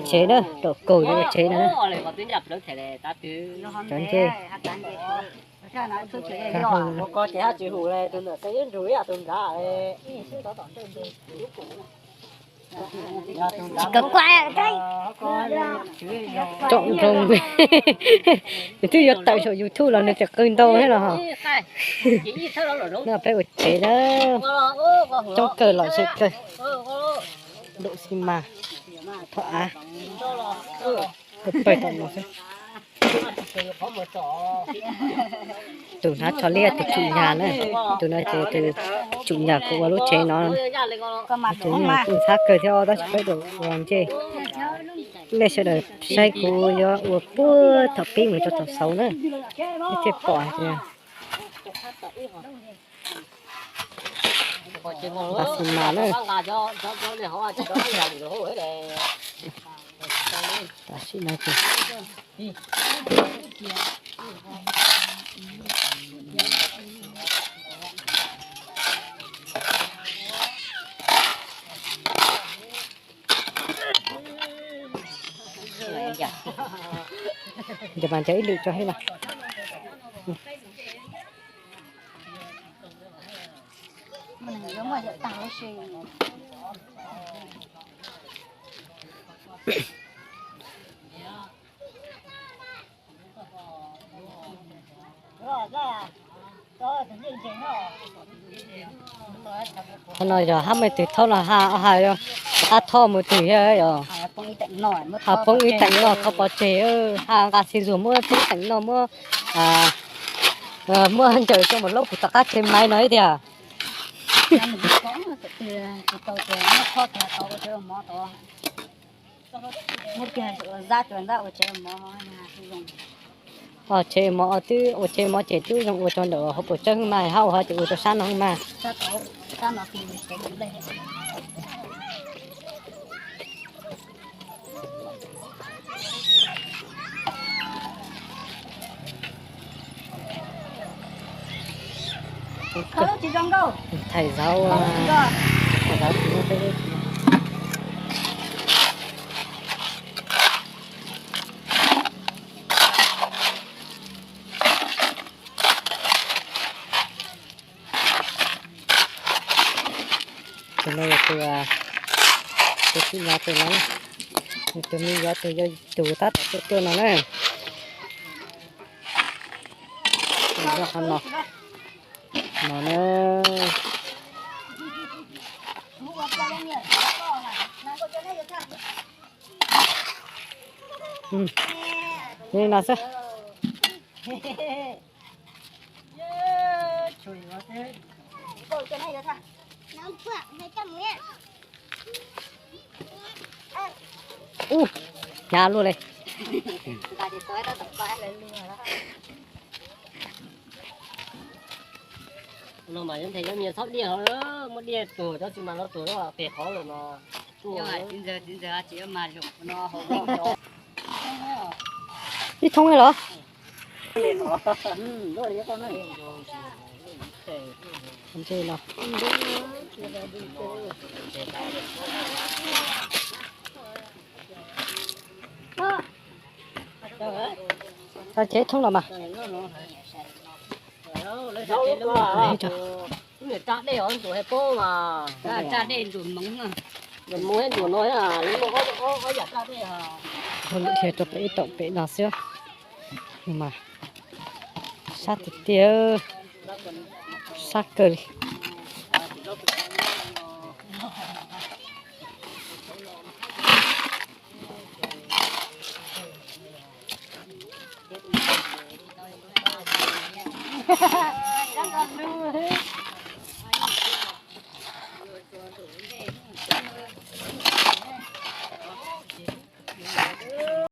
tsev na, rau kaum ua tsev na. Cov ncej. Tsis kawg kuaj. Tsom nroo. Nws twb yuav tawm saum YouTube los nws tseem qw ntau thiab los. No peb ua tsev na. Coob kawg lom zem kawg. Dam xi mas, thoj av, pawg tom no xwb. Tus hnav tsho liab tus tsum nyas na, tus no ces tus tsum nyas kuv ua lub tsev no. Tus no kuj ntxhab kawg thiab tab sis peb dam ua ncej. Nej sawv daws saib kuv yuav ua puag thaum pib mus rau thaum xaus na, nej thiaj pom hais tias Nqa xi mas na. Tam sim no ces Ces mas ncaws ib lwm tso thiab mas. Qhov no yog hab muaj twg thauj no ha, ha, qab thauj mus twg thiab yog ha poob ib teem no thauj pov tseg, ha nqa xi zuag muab poob teem no muab, muab ncaws coj mus laub kuv tom qab tsev maiv no ib tiag. Ua tsev mov twb ua tsev mov ces twb zoo ua rau ntawm hauv paus tsawb mas, hab ua ho ces ua rau sab no mas. Thaiv zaub, thaiv zaub. Tus no yog tus, tus txiv nyab tus no, tus me nyuam tus yog tus tab tom tuaj tuaj no na. Tus nyob qhov no, no na. Li no xwb. Ub, hnyav luaj li. No mas yog nthe cov niag txhob diaj hov, muab diaj tuag cov xi mas no tuag pem qhov lawm no. Ib thoob li los? Ntse no. Tso ces ib thoob los mas. Dhia rau pem ib tom pem no xwb mas. Sab tiag tiag, sab kawg li.